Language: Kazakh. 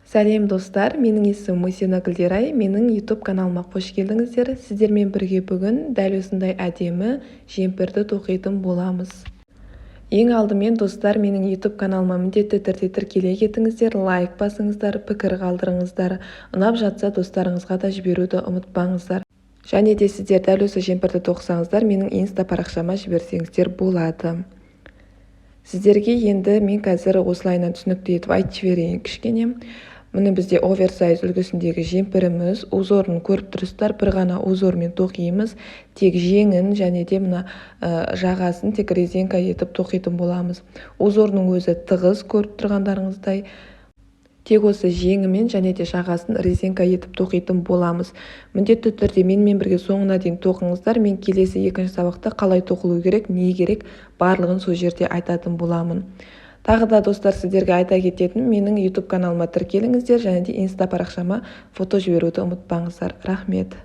Сәлем, достар! Менің есімім Мусина Гүлдерай. Менің YouTube каналыма қош келдіңіздер! Сіздермен бірге бүгін дәл осындай әдемі жемпірді тоқитын боламыз. Ең алдымен, достар, менің YouTube каналыма міндетті түрде тіркеле кетіңіздер, лайк басыңыздар, пікір қалдырыңыздар. Ұнап жатса, достарыңызға да жіберуді ұмытпаңыздар. Және де сіздер дәл осы жемпірді тоқысаңыздар, менің инста парақшама жіберсеңіздер болады. Сіздерге енді мен қазір осылайынан түсінікті етіп айтып жіберейін кішкене. Міне, бізде оверсайз үлгісіндегі жемпіріміз. Узорын көріп тұрсыздар, бір ғана узормен тоқимыз. Тек жеңін және де мына жағасын тек резинка етіп тоқитын боламыз. Узорының өзі тығыз, көріп тұрғандарыңыздай. Тек осы жеңімен және де жағасын резинка етіп тоқитын боламыз. Міндетті түрде менімен бірге соңына дейін тоқыңыздар. Мен келесі екінші сабақта қалай тоқылу керек, не керек, барлығын сол жерде айтатын боламын. Тағы да, достар, сіздерге айта кететінім, менің YouTube каналыма тіркеліңіздер және де инста парақшама фото жіберуді ұмытпаңыздар. Рахмет.